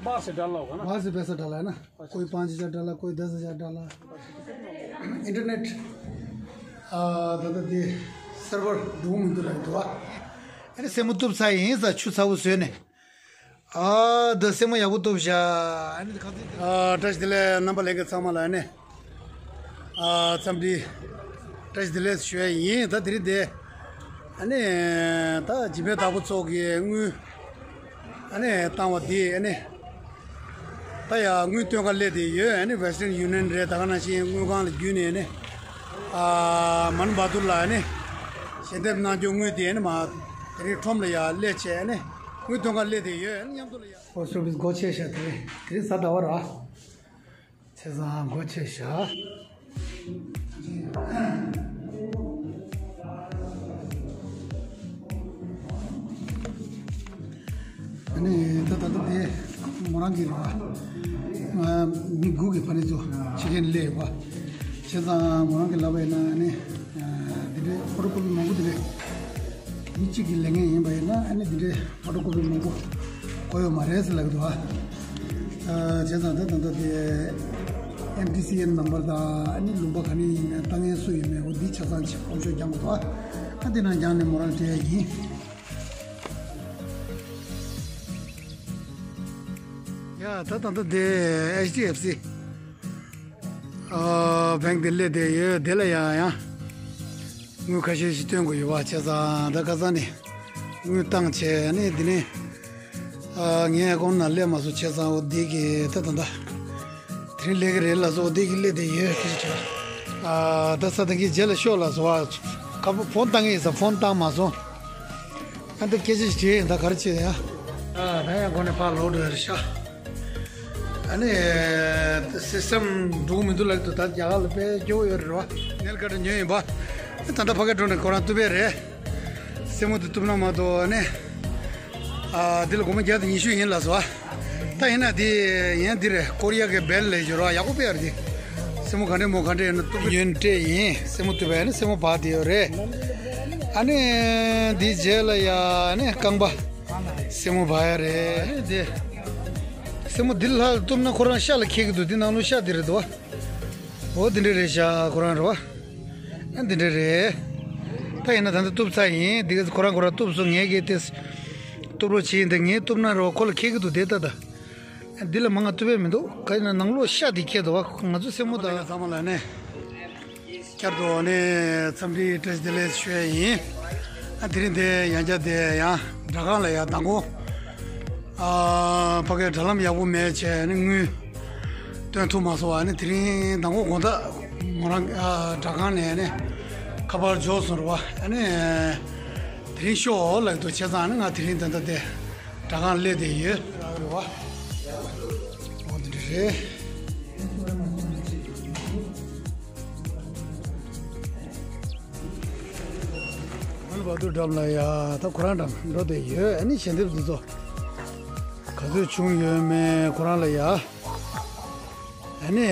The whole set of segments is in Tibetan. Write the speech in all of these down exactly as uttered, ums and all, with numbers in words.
बाहर से डालना होगा ना। बाहर से पैसा डालना है ना। कोई पाँच हज़ार डाला, कोई दस हज़ार डाला। इंटरनेट, आ, दादा दे सर्वर ढूंढ तो लग दो। अरे सेमु तुप साई ही सा छु साउ सोने। आ, द सेमु याबु तुप शा। अरे खा दे। आ, टच दिले नंबर लेके सामान लाने। ཨ་འཚམས་འདྲི་བཀྲ་ཤིས་བདེ་ལེགས་ཞུ་ཡ་ཡིན། ད་དེ་རིང་འདི་ཨ་ནི་ད་འཇིགས་མེད་བདག་པོ་མཆོག་གིས་དངུལ་ཨ་ནི་བཏང་བ་འདི་ཨ་ནི་ད་ཡ་དངུལ་སྟོན་ག་སླེབས་བསྡད་ཡོད། ཨ་ནི་Western Union རེད། ད་ག་ནང་བཞིན་དངུལ་ཁང་ལ་བརྒྱུད་ནས་ཨ་ནི་ཨ་མན་བྷ་དུར་ལ་ཨ་ནི་ཞལ་འདེབས་གནང་རྒྱུ་དངུལ་དེ་ཨ་ནི་མ་དེ་རིང་ཁྲོམ་ལ་ཡ་སླེབས་བྱས་ཨ་ནི་དངུལ་སྟོན་ག་སླེབས་བསྡད་ཡོད། ཨ་ནི་མཉམ་དུ་ལ་ཡ། ཨོ་སོ་བིས་སྒོ་ཕྱེ་ཤག་དེ་རིང་དེ་རིང་གཟའ་ཟླ་བ་རེད། བྱས་ཙང་སྒོ་ཕྱེ་ཤག་ཨ་ནི་ད་ད་ལྟ་དེ་མོ་རང་གི་རེད་པ། ང་མི་དགུ་གི་ཕ་ནི་ཚོ་ཕྱི་རྒྱལ་སླེབས་ཡོད་པ། བྱས་ཙང་མོ་རང་གི་ལབ་པ་ཡིན་ན་ཨ་ནི་འདི་འདྲའི་ཕོ་ཊོ་ཀོ་པི་མང་པོ་འདི་རེད། མི་གཅིག་གིས་ལེན་མཁན་ཡིན་པ་ཡིན་ན་ཨ་ནི་འདི་འདྲའི་ཕོ་ཊོ་ཀོ་པི་མང་པོ་དགོས་ཡོད་མ་རེད་ཟེར་ལབ་ཀྱི་འདུག་ཨ། བྱས་ཙང་ད་ད་ལྟ་དེ་ཨེམ་ཊི་སི་ཨེན་ནམ་བར་དང་ཨ་ནི་ལུང་པ་ག་ནས་ཡིན་མིན་ལྟ་མཁན་སུ་ཡིན་མིན་འོ་འདི་ཆ་ཚང་ཅིག་ཁོམ་ཆོས་རྒྱག་དགོས་འདུག་ཨ། ཨ་དེ་ནང་རྒྱང་ནས་མོ་རང་སྤྲད་ཡ་ཡིན། ཡ་ད་ད་ལྟ་དེ་ཨེཆ་ཌི་ཨེཕ་སི་ཨ་བེང་དེ་སླེབས་བསྡད་ཡོད། དེ་ལ་ཡང་ཡང་དངུལ་ཁ་ཤས་ཤིག་སྟོན་དགོས་ཡོད་པ། བྱས་ཙང་ད་ཁ་སང་ནས་དངུལ་བཏང་བྱས་ནས་འདི་ནས་ཨ་ངས་ཨ་ཁོང་ན་སླེབས་མ་སོང་། བྱས་ཙང་འོ་འདི་གི་ད་ད་ད་དེ་རིང་སླེབས་ཀྱི་རེད་ལབ་སོང་། འོ་འདི་གི་སླེབས་བསྡད་ཡོད་ཁ་ཤས་བྱས། ཨ་ད་ས་ད་གི་རྗེས་ལ་ཤོག་ལབ་སོང་བ། ཁ་པོ་ཕོན་བཏང་གི་ཡིན་ས་ཕོན་བཏང་མ་སོང་། ཨ་ད་སྐད་ཆ་ཞིག་དྲིས་ཡིན། ད་ག་རེ་བྱེད་ཡ། ཨ་ད་ཡང་སྒོ་ནས་ཕར་ལོག་འགྲོ་ཡ་རེད་ཤག་ཨ་ནི་སི་སི་ཊམ་འགྲོ་གི་མི་འདུག་ལབ་འདུག་ད་རྒྱ་གར་ལ་དཔེ་སྐྱོ་བོ་ཡོད་རེད་བ། ནེལ་ཀ་ཊ་ཉོས་ཡིན་པ། ད་ལྟ་ཕ་གིར་འགྲོ་ནས་ཁོ་རང་བཏུབ་པས་རེད། སེན་མོ་དེ་བཏུབ་ན་མ་གཏོགས་ཨ་ནི། ཨ་འདི་ལ་སྒོར་མོ་བརྒྱ་དང་ཉི་ཤུ་ཡིན་ལབ་སོང་ཨ། ད་ཡིན་ན་དེ་ཡན་འདི་རེད། ཀོ་རི་ཡ་གི་བེལ་ལས་བྱོས་རོགས། ཡག་པོ་དཔེ་ཡོད་རེད་དེ། སེན་མོ་ག་འདྲས་མོ་ག་འདྲས་ཡིན་ན་བཏུབ་ཡོན་སྤྲད་ཡིན། སེན་མོ་བཏུབ་པ་ཡིན་ན་སེན་མོ་བག་དེ་ཡོད་རེད། ཨ་ནི་འདི་རྗེས་ལ་ཡ་ཨ་ནི་རྐང་པ་སེན་མོ་བག་ཡ་རེད། ཨ་ནི་དེ་སེན་མོ་འདི་ལྷག་བཏུབ་ན་ཁོ་རང་ཤ་ལ་འཁེལ་གི་འདུག་འདི་ནང་ལོགས་ཤ་འདི་རེད་འདུག་བ། འོ་འདི་འདྲས་རེད་ཤག་ཁོ་རང་རེད་བ། ཨ་འདི་འདྲས་རེད། ད་ཡིན་ན་ད་ལྟ་གཏུབ་ཚར་ཡིན། འདི་ག་ཁོ་རང་ཁོ་རང་གཏུབ་སོང་། ངས་གི་དེ་གཏུབ་རོགས་བྱེད་ཡིན། ད་ངས་གཏུབ་ན་རོགས་ཁོ་ལ་འཁེལ་གི་འདུག་དེ་ད་ད། འདི་ལ་མང་ང་གཏུབ་ཡ་མི་འདུག་ག་ཡིན་ན་ནང་ལོགས་ཤ་འདི་འཁེལ་འདུག་བ། ང་ཚོ་སེན་མོ་དང་ཚང་མ་ལ་ནས་བསྐྱར་དུ་ནས་འཚམས་འདྲི་བཀྲ་ཤིས་བདེ་ལེགས་ཞུ་ཡ་ཡིན། ཨ་དེ་རིང་དེ་ཡང་བསྐྱར་དེ་ཡང་སྦྲག་སྒང་ལ་ཡ་མདང་དགོང་། ཨ་ཕ་གིར་དྲ་ལམ་ཡག་པོ་མེད་བྱས་ནས་དངུལ་སྟོན་ཐུབ་མ་སོང་བ། ཨ་ནི་དེ་རིང་མདང་དགོང་དགོང་དག་མོ་རང་ཨ་སྦྲག་སྒང་ནས་ནི་ཁ་པར་འབྱོར་སོང་རེད་བ། ཨ་ནི་དེ་རིང་ཤོག་ལབ་འདུག་བྱས་ཙང་ནི་ང་དེ་རིང་ད་ལྟ་དེ་སྦྲག་སྒང་སླེབས་བསྡད་ཡོད་རེད་བ། འོ་དེ་འདྲ་རེད། མན་བྷ་དུར་འགྲམ་ལ་ཡ་ད་ཁོ་རང་འགྲམ་འགྲོ་བསྡད་ཡོད། ཨ་ནི་ཞལ་འདེབས་འདི་ཚོ་ག་ཚོད་བྱུང་ཡོད་མེད་ཁོ་རང་ལ་ཡ། ཨ་ནི་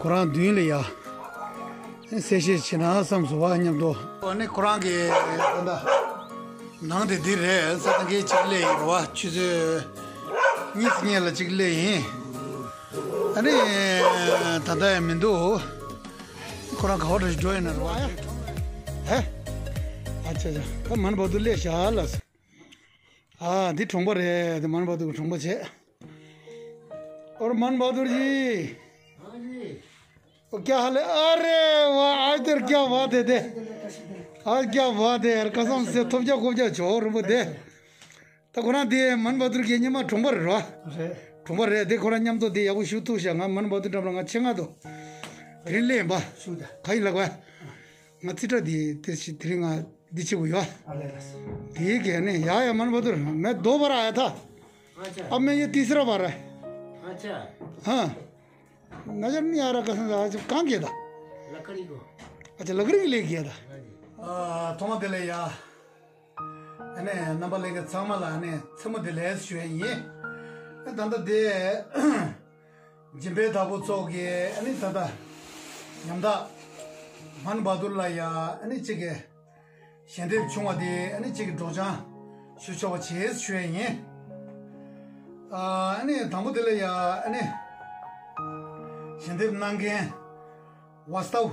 ཁོ་རང་མདུན་ལ་ཡ། ཨ་ནི་གསལ་བཤད་བྱེད་ན་བསམ་སོང་བ་མཉམ་དུ། ཨ་ནི་ཁོ་རང་གི་ད་ལྟ་ནང་དེ་འདི་རེད། ས་ཐང་གི་གཅིག་སླེབས་ཡིན་རེད་བ། ཆུ་ཚོད་གཉིས་སྔོན་ལ་གཅིག་སླེབས་ཡིན། ཨ་ནི་ད་ལྟ་ཡང་མི་འདུག་ཁོ་རང་ག་བ་འགྲོ་ཞིག་འགྲོ་ཡིན་ན་རེད་བ། ཧེ། ཨ་ཅེ་ཅེ། ད་མན་བྷ་དུར་སླེབས་ཤག་ལགས། ཨ་འདི་གྲོང་པ་རེད། འདི་མན་བྷ་དུར་གྱི་གྲོང་པ་བྱས། और मन बहादुर जी। हाँ जी। वो क्या हाल है? अरे वाह, आज तो क्या बात है दे। आज क्या बात है यार, कसम से थोप जा खूब जा जोर वो दे। ད་ཁོ་རང་དེ་མན་བྷ་དུར་གྱི་སྔོན་མ་གྲོང་པ་རེད་རོ། རེད། གྲོང་པ་རེད། དེ་ཁོ་རང་མཉམ་དུ་དེ་ཡག་པོ་ཞུ་ཐུག་ཤག་ང་མན་བྷ་དུར་འགྲམ་ལ་ང་ཆེད་མངགས་འདུག་དེ་རིང་སླེབས་ཡིན་པ། ཞུ་ད། ག་ཡིན་ལབ་ག་ང་རྩིས་ཁྲ་དེ་དེ་ཞིག་དེ་རིང་ང་འདི་བྱེད་དགོས་ཡོད། ཨ་ལས་ལགས། དེ་གས་ནས་ཡ་ཡ་མན་བྷ་དུར་मैं दो बार आया था। अच्छा। अब मैं ये तीसरा बार है। अच्छा। हाँ। नजर नहीं आ रहा कसम से, आज काम किया था। लकड़ी को। अच्छा, लकड़ी के लिए किया था। हाँ जी। ཨ་ཐོག་མ་དེ་ལ་ཡ། ཨ་ནི་རྣམ་པ་ལྷན་རྒྱས་ཚང་མ་ལ་ཨ་ནི་མཚན་མོ་བདེ་ལེགས་ཞུ་ཡ་ཡིན། ཨ་ད་ལྟ་དེ་འཇིམ་པའི་བདག་པོ་མཆོག་གིས་ཨ་ནི་ད་ལྟ་ཉམ་ཐག་མན་བྷ་དུར་ལ་ཡ་ཨ་ནི་གཅིག་གི་ཞལ་འདེབས་བྱུང་བ་དེ་ཨ་ནི་གཅིག་གི་སྒྲོག་སྦྱང་ཞུ་ཆོག་པ་བྱེད་ཞུ་ཡ་ཡིན། ཨ་ནི་དང་པོ་དེ་ལ་ཡ་ཨ་ནི་ཞལ་འདེབས་གནང་མཁན་ཝ་སྟབ་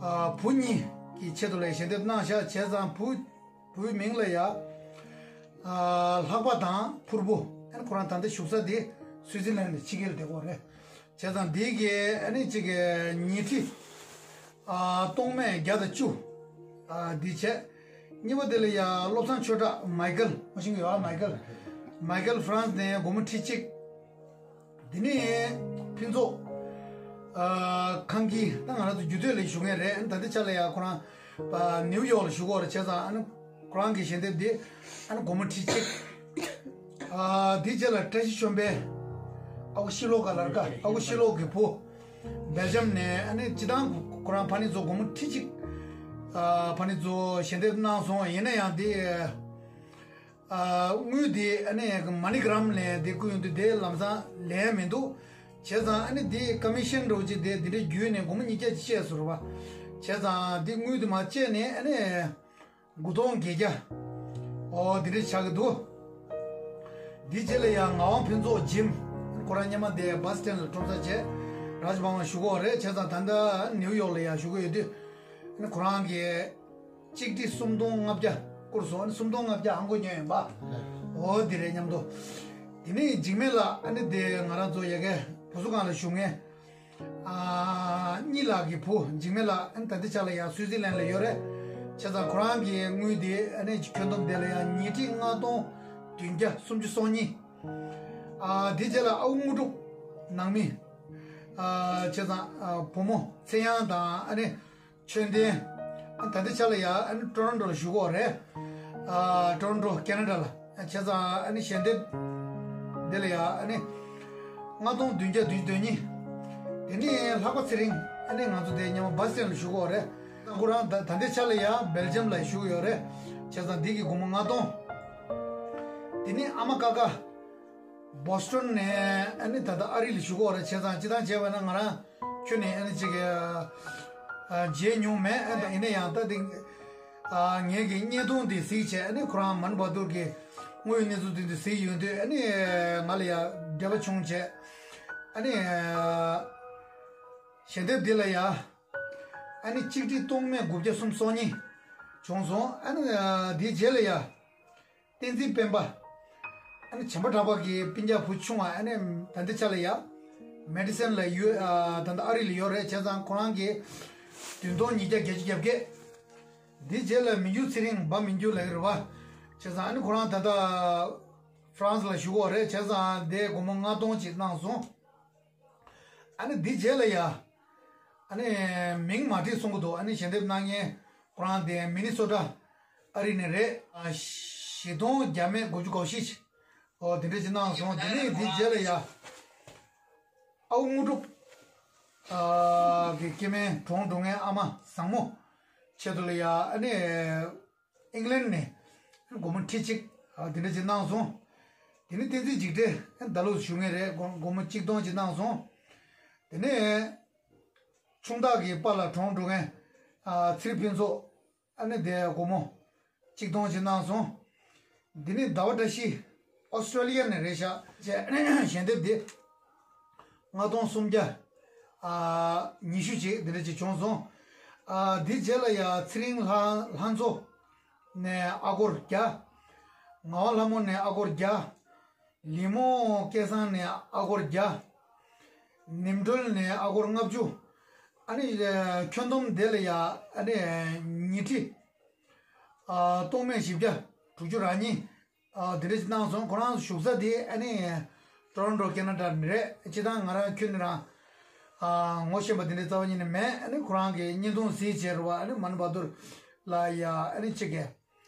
ཨ་བུ་གཉིས་ཀྱི་ཆེད་དུ་ལ་ཞལ་འདེབས་གནང་བཞག་བྱས་ཙང་བུ་བུའི་མིང་ལ་ཡ་ཨ་ལྷག་པ་དང་ཕུར་བུ། ཨ་ནི་ཁོ་རང་ད་ལྟ་བཞུགས་ས་དེ་སུའི་ཙི་ལན་ནས་ཕྱི་རྒྱལ་བསྡད་ཡོད་རེད། བྱས་ཙང་འདི་གི་ཨ་ནི་གཅིག་གི་ཉིས་ཁྲི་ཨ་སྟོང་མེད་བརྒྱ་དང་བཅུ་ཨ་འདི་བྱས། གཉིས་པ་དེ་ལ་ཡ་བློ་བཟང་ཆོས་གྲགས་མའི་ཀལ། ངོ་ཤེས་ཀྱི་ཡོད་ཨ། མའི་ཀལ། མའི་ཀལ་ཧྥ་རན་སི་ནས་སྒོར་མོ་ཁྲི་གཅིག་དེ་ནས་ཕུན་ཚོགས་ཨ་ཁང་གི་ད་ང་རང་ཚོ་རྒྱུད་སྟོད་ལ་བཞུགས་མཁན་རེད། ཨ་ནི་ད་ལྟའི་ཆ་ལ་ཡ་ཁོ་རང་ཨ་ནིའུ་ཡོག་ལ་བཞུགས་ཡོད་རེད། བྱས་ཙང་ཨ་ནི་ཁོ་རང་གི་ཞལ་འདེབས་འདི་ཨ་ནི་སྒོར་མོ་ཁྲི་གཅིག་ཨ་དེའི་རྗེས་ལ་བཀྲ་ཤིས་ཆོས་འཕེལ། ཨ་ཁུ་ཤི་ལོག་ག་ལར་ཀ། ཨ་ཁུ་ཤི་ལོག་གི་བུ། སྦེལ་ཇམ་ནས་ཨ་ནི་སྤྱི་བཏང་ཁོ་རང་ཕ་ནི་ཚོ་སྒོར་མོ་ཁྲི་གཅིག་ཨ་ཕ་ནི་ཚོ་ཞལ་འདེབས་གནང་སོང་། ཡིན་ན་ཡང་དེ་ཨ་དངུལ་དེ་ཨ་ནི་མ་ནི་གྷ་རམ་ནས་དེ་བསྐུར་ཡོང་དུས་དེ་ལམ་སང་ལེན་མི་འདུག་བྱས་ཙང་ཨ་ནི་དེ་ཀོ་མི་ཤན་འདྲ་བོ་ཅིག་དེ་དེ་འདྲའི་བརྒྱུད་ནས་སྒོར་མོ་ཉིས་བརྒྱ་ཅིག་བཅད་སོང་རེད་པ། བྱས་ཙང་དེ་དངུལ་དེ་མར་བཅད་ནས་ཨ་ནི། དགུ་སྟོང་བརྒྱད་བརྒྱ། ཨོ་འདི་འདྲ་ཆགས་ཀྱི་འདུག་འདིའི་རྗེས་ལ་ཡང་ངག་དབང་ཕུན་ཚོགས་འཇིམ། ཁོ་རང་སྔོན་མ་དེ་བྷ་སི་ཊོན་ལ་ཁྲོམ་ས་བྱས། རཱཇ་བྷ་ཝན་བཞུགས་ཡོད་རེད། བྱས་ཙང་ད་ལྟ་ནིའུ་ཡོག་ལ་ཡང་བཞུགས་ཀྱི་ཡོད་དུས། ཁོ་རང་གིས་གཅིག་ཁྲི་སུམ་སྟོང་ལྔ་བརྒྱ་བསྐུར་སོང་། སུམ་སྟོང་ལྔ་བརྒྱ་ཧང་གོ་ཉོས་ཡིན་པ། ཨོ་འདི་རེད་སྙམ་དུ། དེ་ནས་འཇིགས་མེད་ལགས། ཨ་ནི་དེ་ང་རང་ཚོ་ཡ་གི་བུ་གསོ་ཁང་ལ་བཞུགས་མཁན། ཨ་གཉིས་ལགས་ཀྱི་བུ་འཇིགས་མེད་ལགས། ཨ་ནི་ད་ལྟའི་ཆ་ལ་ཡང་སུའི་ཙི་ལན་ལ་ཡོད་རེད། བྱས་ཙང་ཁོ་རང་གི་དངུལ་དེ་ཨ་ནི་ཁྱོན་བསྡོམས་དེ་ལ་ཡང་ཉིས་ཁྲི་ལྔ་སྟོང་བདུན་བརྒྱ་སུམ་ཅུ་སོ་གཉིས། ཨ་དེའི་རྗེས་ལ་ཨ་ཁུ་དངོས་གྲུབ་ནང་མི། ཨ་བྱས་ཙང་ཨ་བུ་མོ་ཚེ་དབྱངས་དང་ཨ་ནི། ཆོས་ལྡན། ཨ་ད་ལྟའི་ཆ་ལ་ཡ་ཨ་ནི་ཊོ་རོན་ཊོ་ལ་བཞུགས་ཡོད་རེད། ཨ་ཊོ་རོན་ཊོ་ཁེ་ན་ཌ་ལ། བྱས་ཙང་ཨ་ནི་ཞལ་འདེབས་འདི་ལ་ཡ་ཨ་ནི་ལྔ་སྟོང་བདུན་བརྒྱ་བདུན་ཅུ་དོན་གཉིས། དེ་ནས་ལྷག་པ་ཚེ་རིང་། ཨ་ནི་ང་ཚོ་དེ་སྔོན་མ་བྷ་སི་ཊོན་ལ་བཞུགས་ཡོད་རེད། ཁོ་རང་ད་ད་ལྟའི་ཆ་ལ་ཡ་སྦེལ་ཇམ་ལ་བཞུགས་ཡོད་རེད། བྱས་ཙང་འདི་གི་སྒོར་མོ་ལྔ་སྟོང་། དེ་ནས་ཨ་མ་ཀ་ཀ། བོ་སི་ཊོན་ནས་ཨ་ནི་ད་ལྟ་ཨ་རི་ལ་བཞུགས་ཡོད་རེད། བྱས་ཙང་སྤྱིར་བཏང་བྱས་པ་ན་ང་རང་ཁྱོན་ནས་ཨ་ནི་གཅིག་གི་ཨ་མཇལ་མྱོང་མེད། ཨ་ཡིན་ན་ཡང་ད་དེ་ཨ་ངེད་ཀྱི་བརྙན་ཐུང་དེ་གཟིགས་བྱས། ཨ་ནི་ཁོ་རང་མན་བ་དུར་གྱི་དངོས་ཡོད་གནས་ཚུལ་དེ་ཚོ་གཟིགས་ཡོང་དུས། ཨ་ནི་ང་ལ་ཡ་འབྲེལ་བ་བྱུང་བྱས། ཨ་ནི་ཞལ་འདེབས་འདི་ལ་ཡ་ཨ་ནི་གཅིག་ཁྲི་སྟོང་མེད་དགུ་བརྒྱ་སུམ་ཅུ་སོ་གཉིས་བྱུང་སོང་། ཨ་ནི་འདིའི་རྗེས་ལ་ཡ། བསྟན་འཛིན་སྤེན་པ། ཨ་ནི་བྱམས་པ་གྲགས་པ་གི་སྤུན་ཀྱག་བུ་ཆུང་བ། ཨ་ནི་ད་ལྟའི་ཆ་ལ་ཡ་མེ་ཌི་སན་ལ་ཡོད། ཨ་ད་ལྟ་ཨ་རི་ལ་ཡོད་རེད། བྱས་ཙང་ཁོ་རང་གིས་བདུན་སྟོང་ཉིས་བརྒྱ་བརྒྱད་ཅུ་གྱ་བརྒྱད། འདིའི་རྗེས་ལ་མི་འགྱུར་ཚེ་རིང་། འབའ་མི་འགྱུར་ལབ་ཀྱི་རེད་པ། བྱས་ཙང་ཨ་ནི་ཁོ་རང་ད་ལྟ་ཧྥ་རན་སི་ལ་བཞུགས་ཡོད་རེད། བྱས་ཙང་དེ་སྒོར་མོ་ལྔ་སྟོང་ཅིག་གནང་སོང་། ཨ་ནི་འདིའི་རྗེས་ལ་ཡ། ཨ་ནི་མིང་མ་བྲིས་གསུང་གི་འདུག་ཨ་ནི་ཞལ་འདེབས་གནང་མཁན་ཁོ་རང་དེ་མི་ནི་སོ་ཊ་ཨ་རི་ནས་རེད། ཨ་བཞི་སྟོང་བརྒྱ་མེད་དགུ་བཅུ་གོ་བཞི། ཨོ་དེ་འདྲ་ཅིག་གནང་སོང་། དེ་ནས་དེའི་རྗེས་ལ་ཡ། ཨ་ཁུ་དངོས་གྲུབ་ཨ་གི་སྐྱེ་དམན་གྲོངས་འགྲོ་མཁན་ཨ་མ་བཟང་མོ་ཆེད་དུ་ལ་ཡ། ཨ་ནི་ཨིང་ལན་ནས་སྒོར་མོ་ཁྲི་གཅིག་ཨ་དེ་འདྲ་ཅིག་གནང་སོང་། དེ་ནས་བསྟན་འཛིན་འཇིགས་བྲལ་ཨ་ནི་ད་ལོ་བཞུགས་མཁན་རེད། སྒོར་སྒོར་མོ་གཅིག་སྟོང་ཅིག་གནང་སོང་། དེ་ནས་ཆུང་བདག་གི་པཱ་ལགས་གྲོངས་འགྲོ་མཁན་ཨ་ཚེ་རིང་ཕུན་ཚོགས། ཨ་ནི་དེ་སྒོར་མོ་གཅིག་སྟོང་ཅིག་གནང་སོང་། འདི་ནི་ཟླ་བ་བཀྲ་ཤིས་ཨོ་སི་ཀྲོ་ལི་ཡ་ནས་རེད་ཤག་བྱས། ཞལ་འདེབས་འདི་ལྔ་སྟོང་སུམ་བརྒྱ་ཨ་ཉི་ཤུ་ཅིག་འདི་འདྲ་ཅིག་བྱུང་སོང་། ཨ་འདིའི་རྗེས་ལ་ཡ་ཚེ་རིང་ལྷ་ལྷ་མཚོ་ནས་ཨ་སྒོར་བརྒྱ། ངག་དབང་ལྷ་མོ་ནས་ཨ་སྒོར་བརྒྱ། ལི་མོ་སྐལ་བཟང་ནས་ཨ་སྒོར་བརྒྱ། ནིམ་གྲོལ་ནས་ཨ་སྒོར་ལྔ་བཅུ། ཨ་ནི་ཁྱོན་བསྡོམས་དེ་ལ་ཡ་ཨ་ནི་ཉིས་ཁྲི་ཨ་སྟོང་མེད་བཞི་བརྒྱ་དྲུག་ཅུ་རེ་གཉིས་ཨ་དེ་འདྲ་ཅིག་གནང་སོང་། ཁོ་རང་བཞུགས་ས་དེ་ཨ་ནི་ཊོ་རོན་ཊོ་ཁེ་ན་ཌ་རེད། སྤྱིར་བཏང་ང་རང་ཁྱོན་ནས་རང་ཨ་ངོ་ཤེས་པ་དེ་འདྲ་རྩ་བ་ཉིད་ནས་མེད། ཨ་ནི་ཁོ་རང་གི་བརྙན་ཐུང་གཟིགས་བྱས་རེད་པ། ཨ་ནི་མན་བ་དུར་ལ་ཡ་ཨ་ནི་གཅིག་གིས་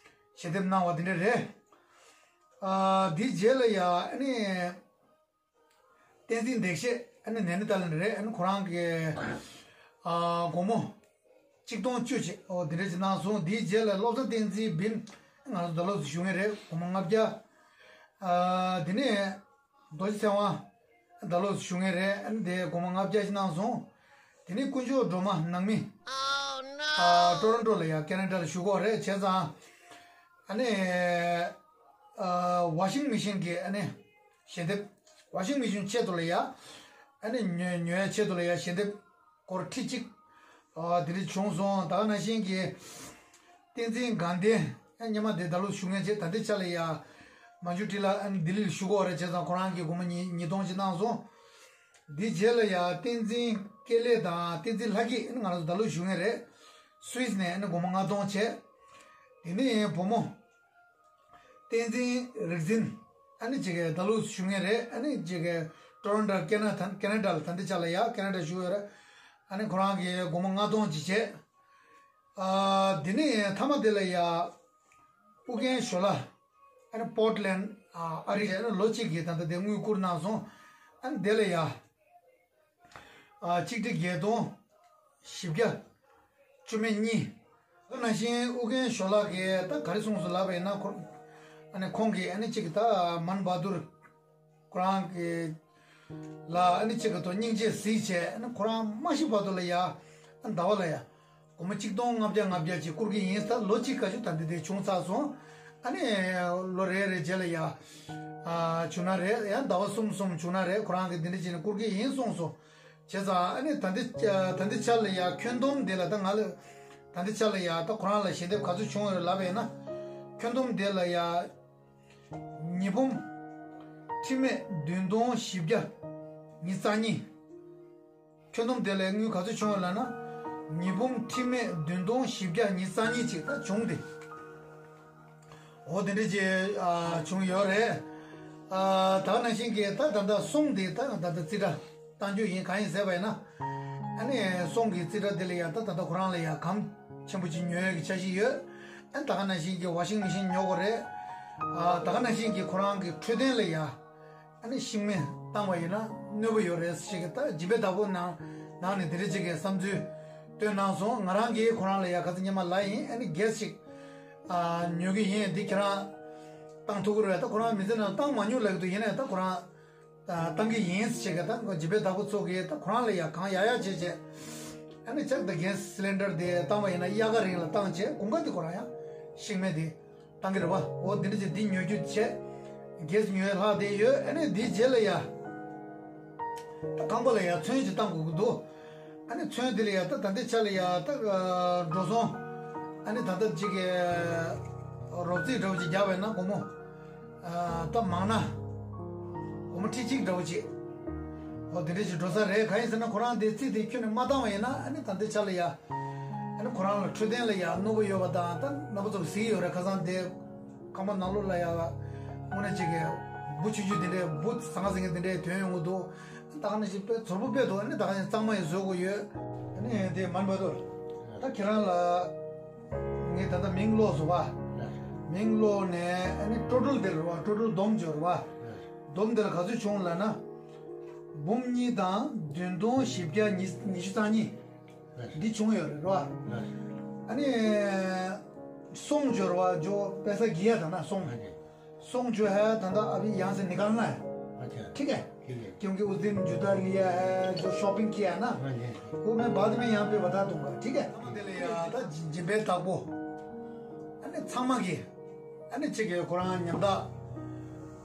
ཞལ་འདེབས་གནང་བ་དེ་འདྲ་རེད། ཨ་དེའི་རྗེས་ལ་ཡ་ཨ་ནི། བསྟན་འཛིན་འདེགས་བྱེད་ཨ་ནི་ནེ་ནི་ཏཱལ་ནས་རེད། ཨ་ནི་ཁོ་རང་གིས་ཨ་སྒོར་མོ་གཅིག་སྟོང་བཅུ་ཅིག་ཨོ་དེ་འདྲ་ཅིག་གནང་སོང་། དེའི་རྗེས་ལ་བློ་བཟང་བསྟན་འཛིན་བིན། ང་ཚོ་ད་ལོ་བཞུགས་མཁན་རེད། སྒོར་མོ་ལྔ་བརྒྱ། ཨ་དེ་ནས་རྡོ་རྗེ་ཚེ་དབང་ད་ལོ་བཞུགས་མཁན་རེད། ཨ་ནི་དེ་སྒོར་མོ་ལྔ་བརྒྱ་ཅིག་གནང་སོང་། དེ་ནས་དཀོན་མཆོག་སྒྲོལ་མ་ནང་མི་ཨ་ཊོ་རོན་ཊོ་ལ་ཡ་ཁེ་ན་ཌ་ལ་བཞུགས་ཡོད་རེད། བྱས་ཙང་ཨ་ནི་ཨ་ཝ་ཤིང་མེ་ཤིན་གྱི་ཨ་ནི་ཞལ་འདེབས་ ཝ་ཤིང་མེ་ཤིན་ཆེད་དུ་ལ་ཡ། ཨ་ནི་ཉོ་ཉོ་ཡ་ཆེད་དུ་ལ་ཡ་ཞལ་འདེབས་སྐོར་ཁྲི་གཅིག་ཨ་དེ་རིང་བྱུང་སོང་། ད་ག་ནང་བཞིན་གྱི་བསྟན་འཛིན་དགའ་ལྡན་ཨ་སྔོན་མ་དེ་ད་ལོ་བཞུགས་མཁན་བྱས། ད་ལྟའི་ཆ་ལ་ཡ་མན་ཇུ་ཊི་ལ་ཨ་ནི་ལྡི་ལི་ལ་བཞུགས་ཀྱི་ཡོད་རེད། བྱས་ཙང་ཁོ་རང་གིས་སྒོར་མོ་ཉིས་ཉིས་སྟོང་ཅིག་གནང་སོང་། འདི་རྗེས་ལ་ཡ་བསྟན་འཛིན་སྐལ་ལེགས་དང་བསྟན་འཛིན་ལྷ་སྐྱིད་ཨ་ནི་ང་རང་ཚོ་ད་ལོ་བཞུགས་མཁན་རེད། སུད་སི་ནས་ཨ་ནི་སྒོར་མོ་ལྔ་སྟོང་བྱས། དེ་ནས་བུ་མོ་བསྟན་འཛིན་རིག་འཛིན་ཨ་ནི་གཅིག་གིས་ད་ལོ་བཞུགས་མཁན་རེད། ཨ་ནི་གཅིག་གིས་ཊོ་རོན་ཊོ་ཀེ་ན་ཐན་ཀེ་ན་ཌ་ལ་ད་ལྟའི་ཆ་ལ་ཡ་ཀེ་ན་ཌ་བཞུགས་ཡོད་རེད། ཨ་ནི་ཁོ་རང་གིས་སྒོར་མོ་ལྔ་སྟོང་ཅིག་བྱས། ཨ་དེ་ནས་མཐའ་མ་དེ་ལ་ཡ་ཨུ་རྒྱན་ཞོ་ལ་ཨ་ནི་པོར་ཊི་ལེན་ཌི་ཨ་རི་ཨ་ནི་ལོ་གཅིག་གི་ད་ལྟ་དེ་དངུལ་བསྐུར་གནང་སོང་། ཨ་ནི་དེ་ལ་ཡ། ཨ་གཅིག་ཁྲི་བརྒྱད་སྟོང་བཞི་བརྒྱ་བཅུ་མེད་གཉིས། ད་ནང་བཞིན་ཨུ་རྒྱན་ཞོ་ལགས་ཀྱིས་ད་ག་རེ་གསུངས་སོང་ལབ་པ་ཡིན་ན། ཁོ་ཨ་ནི་ཁོང་གིས་ཨ་ནི་གཅིག་ད་མན་བྷ་དུར་ཁོ་རང་གི་ལ་ཨ་ནི་གཅིག་གི་ཐོག་སྙིང་རྗེ་གཟིགས་བྱས། ཨ་ནི་ཁོ་རང་མ་ཤི་བར་དུ་ལ་ཡ་ཨ་ཟླ་བ་ལ་ཡ་སྒོར་མོ་གཅིག་སྟོང་ལྔ་བརྒྱ་ལྔ་བརྒྱ་ཅིག་བསྐུར་གྱི་ཡིན། ད་ལོ་གཅིག་ག་ཚོད་ད་འདི་དེ་བྱུང་ཚར་སོང་། ཨ་ནི་ལོ་རེ་རེ་རྗེས་ལ་ཡ་ཨ་བྱུང་ན་རེད། ཡང་ཟླ་བ་གསུམ་གསུམ་བྱུང་ན་རེད། ཁོ་རང་གིས་འདི་འདྲ་བྱས་ནས་བསྐུར་གྱི་ཡིན་གསུངས་སོང་། བྱས་ཙང་ཨ་ནི་ད་འདི་ད་འདི་ཆ་ལ་ཡ་ཁྱོན་བསྡོམས་འདི་ལ་ད་ང་ལ་ད་འདི་ཆ་ལ་ཡ་ད་ཁོ་རང་ལ་ཞལ་འདེབས་ག་ཚོད་བྱུང་ཡོད་ལབ་པ་ཡིན་ན། ཁྱོན་བསྡོམས་འདི་ལ་ཡ་ཉི་འབུམ་ཁྲི་མེད་བདུན་སྟོང་བཞི་བརྒྱ་ཉི་ཤུ་རྩ་གཉིས། ཁྱོན་བསྡོམས་དེ་ལས་དངུལ་ག་ཚོད་བྱུང་ཡོད་ལབ་ན། ཉི་འབུམ་ཁྲི་མེད་བདུན་སྟོང་བཞི་བརྒྱ་ཉི་ཤུ་རྩ་གཉིས་ཅིག་ད་བྱུང་སྟེ། འོ་དེ་འདྲ་ཅིག་ཨ་བྱུང་ཡོད་རེད། ཨ་ད་ག་ནང་བཞིན་གྱི་ད་ད་ལྟ་སོང་དེ་ད་ད་ལྟ་རྩིས་ཁྲ་བཏང་རྒྱུ་ཡིན། གང་ཡིན་ཟེར་བ་ཡིན་ན། ཨ་ནི་སོང་གི་རྩིས་ཁྲ་དེ་ལ་ཡ་ད་ད་ལྟ་ཁོ་རང་ལ་ཡ་སྒམ་ཆེན་པོ་ཅིག་ཉོ་ཡ་གི་འཆར་གཞི་ཡོད། ཨ་ནི་ད་ག་ནང་བཞིན་གྱི་ཝ་ཤིང་མེ་ཤིན་ཉོ་དགོས་རེད། ཨ་ད་ག་ནང་བཞིན་གྱི་ཁོ་རང་གི་འཕྲོད་བསྟེན་ལ་ཡ། ཨ་ནི་ཤིང་སྨན་བཏང་བ་ཡིན་ན་གནོད་པ་ཡོད་རེད་ཟེར་གྱི། ད་སྦྱིན་པའི་བདག་པོ་ནང་ནང་ནས་དེ་འདྲ་ཅིག་གི་བསམ་ཚུལ་བཏོན་གནང་སོང་། ང་རང་གིས་ཁོ་རང་ལ་ཡ་ཁ་སང་སྔོན་མ་ལབ་ཡིན། ཨ་ནི་གེ་སི་ཅིག་ཨ་ཉོ་གི་ཡིན། འདི་ཁྱེད་རང་བཏང་ཐུབ་ཀྱི་རེད། ད་ཁོ་རང་མི་ཚེ་ནང་བཏང་མ་མྱོང་ལབ་ཀྱི་འདུག་ཡིན་ནའི་ད་ཁོ་རང་ཨ་བཏང་གི་ཡིན་ཟེར་གྱི། ད་སྦྱིན་པའི་བདག་པོ་ཚོ་གིས་ད་ཁོ་རང་ལ་ཡ་གང་ཡག་ཡག་བྱས་བྱས། ཨ་ནི་ཅིག་ད་གེ་སི་སི་ལིན་ཌར་དེ་བཏང་བ་ཡིན་ན་དབྱར་ཁ་རིང་ལ་བཏང་བྱས། དགུན་ཁ་དེ་ཁོ་རང་ཡ་ཤིང་སྨན་དེ། བཏང་གི་རེད་པ། འོ་འདི་འདྲ་ཅིག་འདི་ཉོ་རྒྱུ་བྱས། གེ་སི་ཉོ་ཡ་ལྷག་བསྡད་ཡོད། ཨ་ནི་འདིའི་རྗེས་ལ་ཡ། ད་ཁང་པ་ལ་ཡ་ཚོན་ཅིག་བཏང་དགོས་ཀྱི་འདུག་ཨ་ནི་ཚོན་འདི་ལ་ཡ་ད་ད་ལྟའི་ཆ་ལ་ཡ་ད་འགྲོ་སོང་། ཨ་ནི་ད་ལྟ་ཅིག་གི་རོབ་རྩིས་འདྲ་བོ་ཅིག་རྒྱག་པ་ཡིན་ན་སྒོར་མོ། ཨ་ད་མང་ན་སྒོར་མོ་ཁྲི་གཅིག་འདྲ་བོ་ཅིག་འོ་དེ་འདྲ་ཅིག་འགྲོ་ས་རེད། གང་ཡིན་ཟེར་ན་ཁོ་རང་དེ་རྩིས་དེ་ཁྱོན་ནས་མ་བཏང་བ་ཡིན་ན། ཨ་ནི་ད་ལྟའི་ཆ་ལ་ཡ། ཨ་ནི་ཁོ་རང་ལ་འཕྲོད་བསྟེན་ལ་ཡ་གནོད་པ་ཡོད་པ་དང་། ད་རྣམ་པ་ཚོ་གཟིགས་ཡོད་རེད། ཁ་སང་དེ་ཁང་པ་ནང་ལོགས་ལ་ཡ་དངོས་གནས་ཅིག་གི་འབུ་ཆུང་ཆུང་དེ་འདྲས། འབུ་ཟང་ཟིང་གི་དེ་འདྲས་ཐོན་ཡོང་གི་འདུག་ད་ག་ནང་བཞིན་དཔེ་ཚོར་པོ་དཔེ་འདུག་ཨ་ནི་ད་ག་ནང་གཙང་མ་ཡང་བཟོ་དགོས་ཡོད། ཨ་ནི་དེ་མན་བྷ་དུར། ད་ཁྱེད་རང་ལ་ངས་ད་ལྟ་མིང་ཀློག་སོང་བ། མིང་ཀློག་ནས་ཨ་ནི་ཊོ་ཊལ་དེ་རེད་བ། ཊོ་ཊལ་བསྡོམས་བྱས་རེད་བ། བསྡོམས་དེ་ལ་ག་ཚོད་བྱུང་ལབ་ན། འབུམ་གཉིས་དང་བདུན་སྟོང་བཞི་བརྒྱ་ཉི་ཉི་ཤུ་རྩ་གཉིས། འདི་བྱུང་ཡོད་རེད་རོ། ཨ་ནི། སོང་འབྱོར་བ་འཇོ་པེ་ས་གི་ཡ་དང་ན་སོང་། སོང་འཇོ་ཧ་ད་ད་ཨ་བི་ཡང་སེ་ནི་ཀལ་ན། ཐིག་གེ། क्योंकि उस दिन जूता लिया है, जो शॉपिंग किया है ना, वो मैं बाद में यहाँ पे बता दूंगा, ठीक है? དེ་ལ་ཡ་ད་སྦྱིན་པའི་བདག་པོ། ཨ་ནི་ཚང་མ་གི། ཨ་ནི་གཅིག་གིས་ཁོ་རང་ཉམ་ཐག་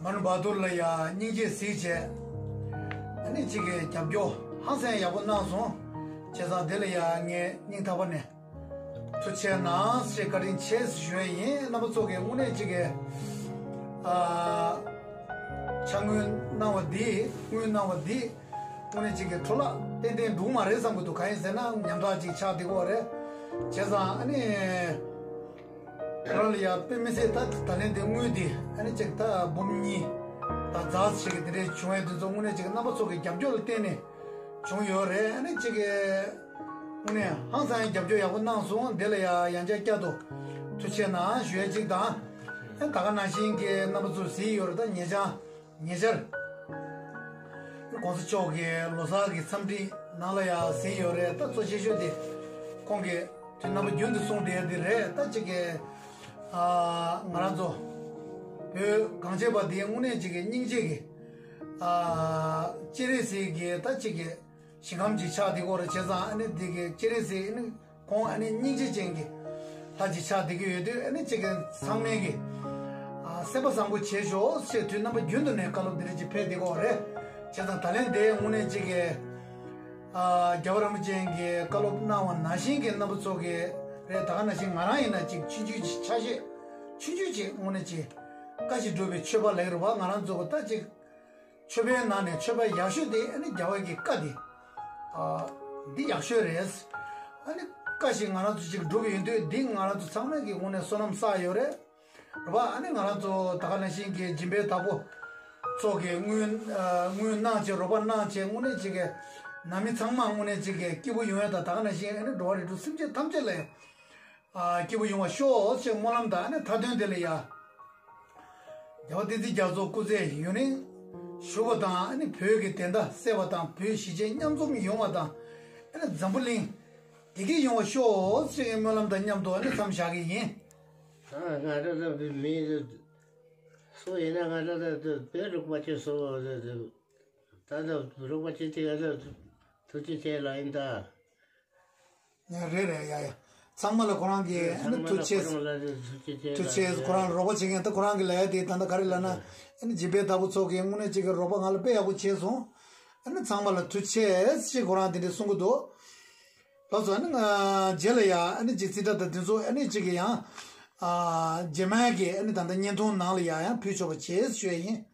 མན་བྷ་དུར་ལ་ཡ་སྙིང་རྗེ་གཟིགས་བྱས། ཨ་ནི་གཅིག་གིས་རྒྱབ་སྐྱོར་ཧང་སང་ཡག་པོ་གནང་སོང་། བྱས་ཙང་དེ་ལ་ཡ་ངས་སྙིང་ཐག་པ་ནས་ཐུགས་རྗེ་ཆེ་གནང་ཞེས་བཀའ་དྲིན་ཆེ་ཞུ་ཡ་ཡིན། རྣམ་པ་ཚོ་གིས་དངོས་གནས་གཅིག་གིས་ཨ་ཕྱག་དངུལ་གནང་བ་འདི། དངུལ་གནང་བ་འདི་དངོས་གནས་གཅིག་གིས་འཕྲོ་བརླག་ཏན་ཏན་འགྲོ་གི་མ་རེད་བསམ་གྱི་འདུག་གང་ཡིན་ཟེར་ན་ཉམ་ཐག་ཅིག་ཆགས་བསྡད་ཀྱི་ཡོད་རེད། བྱས་ཙང་ཨ་ནི། ཁོ་རང་ལ་ཡ་དཔེ་མི་སྲིད་ད་ད་ལན་དེ་དངུལ་དེ་ཨ་ནི་གཅིག་ད་འབུམ་གཉིས་ད་ཛ་ཞིག་གི་དེ་འདྲས་བྱུང་བའི་དུས་ཚོད་དངོས་གནས་གཅིག་རྣམ་པ་ཚོ་གི་རྒྱབ་སྐྱོར་ལ་བརྟེན་ནས་བྱུང་ཡོད་རེད། ཨ་ནི་གཅིག་གི་དངོས་གནས་ཧང་སང་རྒྱབ་སྐྱོར་ཡག་པོ་གནང་སོང་། དེ་ལ་ཡ་ཡང་བསྐྱར་བསྐྱར་དུ་ཐུགས་རྗེ་ཆེ་གནང་ཞུ་ཡ་གཅིག་དང་། ཨ་ད་ག་ནང་བཞིན་གྱི་རྣམ་པ་ཚོ་གཟིགས་ཡོད་རེད། ད་ཉེ་ཆར། ཉེ་ཆར། ༸གོང་ས་མཆོག་གི་ལོ་གསར་གྱི་འཚམས་འདྲི་ནང་ལ་ཡང་གཟིགས་ཡོད་རེད། ད་གཙོ་ཆེ་ཤོས་དེ་ཁོང་གིས་དུས་རྣམ་པ་རྒྱུན་དུ་གསུངས་བསྡད་ཡ་དེ་རེད། ད་གཅིག་གི་ཨ་ང་རང་ཚོ་བོད་གངས་ཅན་པ་འདིའི་དངོས་གནས་གཅིག་གི་སྙིང་རྗེ་གི་ཨ་སྤྱན་རས་གཟིགས་ཀྱི་ད་གཅིག་གི་ཞིང་ཁམས་ཅིག་ཆགས་བསྡད་ཀྱི་ཡོད་རེད། བྱས་ཙང་ཨ་ནི་འདི་གི་སྤྱན་རས་གཟིགས་ཨ་ནི་ཁོང་ཨ་ནི་སྙིང་རྗེ་ཅན་གྱི་ལྷ་ཅིག་ཆགས་བསྡད་ཀྱི་ཡོད་དུས། ཨ་ནི་གཅིག་གི་ཚང་མས་ཀྱི་ཨ་སེམས་པ་བཟང་པོ་བྱེད་ཤོག་ཅེས་དུས་རྣམ་པ་རྒྱུན་དུ་ནས་བཀའ་སློབ་འདི་འདྲ་ཅིག་ཕེབས་བསྡད་ཀྱི་ཡོད་རེད། བྱས་ཙང་ད་ལན་དེ་དངོས་གནས་གཅིག་གི་ཨ་རྒྱལ་བ་རིན་པོ་ཆེ་གིས་བཀའ་སློབ་གནང་བ་ནང་བཞིན་གྱི་རྣམ་པ་ཚོ་གི་རེད། ད་ག་ནང་བཞིན་ང་རང་ཡིན་ན་གཅིག་ཆུང་ཆུང་ཅིག་ཆ་ཤས་ཆུང་ཆུང་ཅིག་དངོས་གནས་གཅིག་བཀའ་ཞིག་སྒྲུབ་པའི་ཆོས་པ་ལབ་ཀྱི་རེད་བ། ང་རང་ཚོ་གི་ད་གཅིག་ཆོས་པའི་ནང་ནས་ཆོས་པ་ཡག་ཤོས་དེ་ཨ་ནི་རྒྱལ་བ་གི་བཀའ་དེ་ཨ་འདི་ཡག་ཤོས་རེད། ཨ་ནི་བཀའ་ཞིག་ང་རང་ཚོ་གཅིག་སྒྲུབ་ཡོང་དུས་འདི་ང་རང་ཚོ་ཚང་མས་ཀྱི་དངོས་གནས་བསོད་ནམས་བསགས་ཡོད་རེད། རེད་བ། ཨ་ནི་ང་རང་ཚོ་ད་ག་ནང་བཞིན་གྱི་སྦྱིན་པའི་བདག་པོ་ཚོ་གི་དངུལ་ཨ་དངུལ་གནང་བྱས་རོགས་པ་གནང་བྱས་དངོས་གནས་གཅིག་གི་ནང་མི་ཚང་མ་དངོས་གནས་གཅིག་གི་སྐྱིད་པོ་ཡོང་ཡ་དང་། ད་ག་ནང་བཞིན་ཨ་ནི་འགྲོ་བ་རིགས་དྲུག་སེམས་ཅན་ཐམས་ཅད་ལ་ཡང་ཨ་སྐྱིད་པོ་ཡོང་བ་ཤོག་ཅེས་སྨོན་ལམ་དང་། ཨ་ནི་མཐའ་དོན་དེ་ལ་ཡ་རྒྱལ་བ་བསྟན་འཛིན་རྒྱ་མཚོ་སྐུ་ཚེ་ཡུན་རིང་བཞུགས་པ་དང་། ཨ་ནི་བོད་ཀྱི་བདེན་མཐའ་གསལ་བ་དང་། བོད་གཞིས་བྱེས་མཉམ་འཛོམས་ཡོང་བ་དང་། ཨ་ནི་འཛམ་བུ་གླིང་བདེ་སྐྱིད་ཡོང་བ་ཤོག་ཅེས་སྨོན་ལམ་དང་མཉམ་དུ་ཨ་ནི་མཚམས་བཞག་གི་ཡིན། ང་རང་ཚོ་མི་སུ་ཡིན་ན་ང་རང་ཚོ་བོད་རིག་པ་ཅན་སུ་ད་ལྟ་རིག་པ་ཅན་དེ་ང་ཚོ་ཐུགས་རྗེ་ཆེ་ལ་ཡིན་ད། ཡ་རེད་རེད། ཡ་ཡ། ཚང་མ་ལ་ཁོ་རང་གི་ཨ་ནི་ཚང་མ་ཐུགས་ལ་ཆེ། ཁོ་རང་ལ་ཐུགས་རྗེ་ཆེ་ཐུགས་ཆེ། ལ་ཁོ་རང་རོགས་པ་བྱེད་མཁན་ད་ཁོ་རང་གི་ལ་ཡ་དེ་ད་ལྟ་ག་རེ་ལབ་ན་ཨ་ནི་སྦྱིན་པའི་བདག་པོ་ཚོ་གི་དངོས་གནས་གཅིག་གི་རོགས་པ་ང་ལ་དཔེ་ཡག་པོ་བྱས་སོང་། ཨ་ནི་ཚང་མ་ལ་ཐུགས་ཆེ་ཞེས་ཁོ་རང་དེ་འདྲས་གསུང་གི་འདུག་ལགས་སོ། ཨ་ནི་ང་རྗེས་ལ་ཡ་ཨ་ནི་ཅིག་རྩིས་ཁྲ་དང་དེ་ཚོ་ཨ་ནི་གཅིག་གི་ཡང་ཨ་རྗེས་མའི་གི་ཨ་ནི་ད་ལྟ་བརྙན་ཐུང་ནང་ལ་ཡ་ཡང་ཕུལ་ཆོག་པ་བྱེད་ཞུ་ཡ་ཡིན།